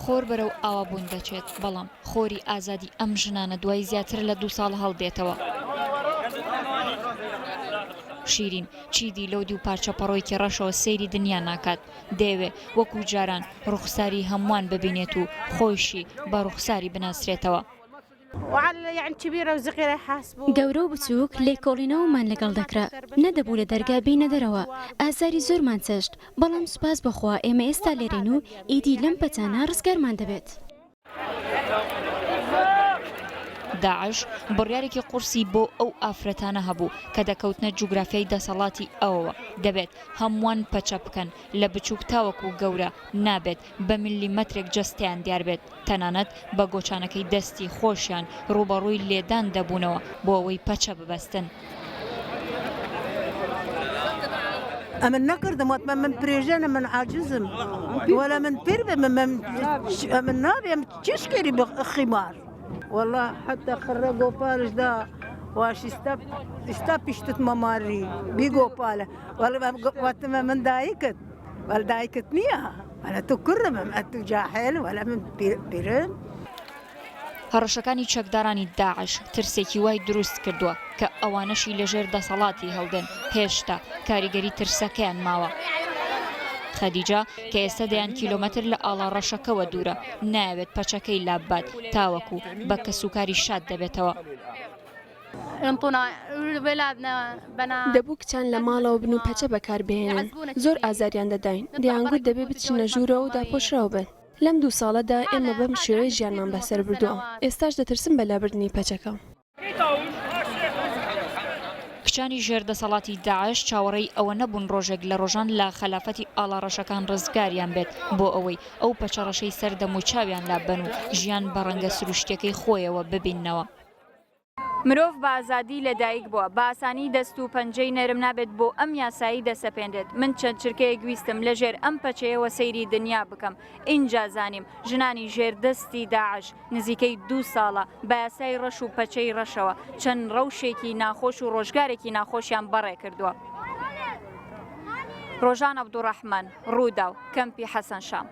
خۆر بەرەو ئاوابوون دەچێت، بەڵام خۆری ئازادی ئەم ژنانە دوای زیاتر لە دوو ساڵ هەڵدێتەوە. شیرین چیدی لەو دوو پارچە پەڕۆیەکی ڕەشەوە سەیری دنیا ناکات، دەیەوێ وەکو جاران ڕوخساری هەمووان ببینێت و خۆیشی بە ڕوخساری بناسرێتەوە. گەورە و بچووک لێکۆڵینەوەمان لەگەڵ دەکرا، نەدەبوو لە دەرگا بێینە دەرەوە، ئازاری زۆرمان چەشت، بەڵام سوپاس بۆ خوا ئێمە ئێستا لێرەین و ئیدی لەم پەتانە ڕزگارمان دەبێت. داعش بڕیارێکی قورسی بۆ ئەو ئافرەتانە هەبوو کە دەکەوتنە جوگرافیای دەسەڵاتی ئەوەوە، دەبێت هەمووان پەچە بکەن، لە بچووک تاوەکو گەورە، نابێت بە ملیمەترێک جەستەیان دیاربێت، تەنانەت بە گۆچانەکەی دەستی خۆشیان ڕووبەڕووی لێدان دەبوونەوە بۆ ئەوەی پەچە ببەستن. ئەمن نەکردم وتمە من پرێژەنە من عاجزم ولا من پیر بم من ئەمن نابێم چیش کەری بە خیمار والله حتى خرە گۆپالش دا واش ئیستا ئیستا پیشتت مەماری بی گۆپالە وەڵا وتمە من دایکت وەلا دایکت نییە وەلا تو کوڕم ئەتو جاحێل وەلا من پیرم. هەڕەشەکانی چەکدارانی داعش ترسێکی وای دروست کردووە کە ئەوانەشی لەژێر دەسەڵاتی هەڵدێن هێشتا کاریگەری ترسەکەیان ماوە. خەدیجە کە ئێستا دەیان کیلۆمەتر لە ئاڵا ڕەشەکەوە دوورە، نایەوێت پەچەکەی لاببات تاوەکو بە کەسوکاری شاد دەبێتەوە. دەبوو کچان لە ماڵەوە بن و پەچە بەکاربهێنن، زۆر ئازاریان دەداین، دەیانگوت دەبێ بچینە ژوورەوە و داپۆشراو بن. لەم دوو ساڵەدا ئێمە بەم شێوەیە ژیانمان بەسەر بردووە، ئێستاش دەترسم بە لابردنی پەچەکە. کچانی ژێر دەسەڵاتی داعش چاوەڕێی ئەوە نەبوون ڕۆژێک لە ڕۆژان لە خەلافەتی ئاڵا ڕەشەکان ڕزگاریان بێت بۆ ئەوەی ئەو پەچە ڕەشەی سەر دەموچاویان لاببەن و ژیان بە ڕەنگە سروشتیەکەی خۆیەوە ببیننەوە. مرۆڤ بە ئازادی لە دایک بووە، بە ئاسانی دەست و پەنجەی نەرم نابێت بۆ ئەم یاسایی دەسەپێنرێت، من چەند چرکەیەک ویستم لە ژێر ئەم پەچەیەوە سەیری دنیا بکەم، ئینجا زانیم ژنانی ژێر دەستی داعش نزیکەی دوو ساڵە بە یاسای ڕەش و پەچەی ڕەشەوە چەند ڕەوشێکی ناخۆش و ڕۆژگارێکی ناخۆشیان بەڕێ کردووە. ڕۆژان عەبدوڕەحمان، ڕووداو، کەمپی حەسەن شام.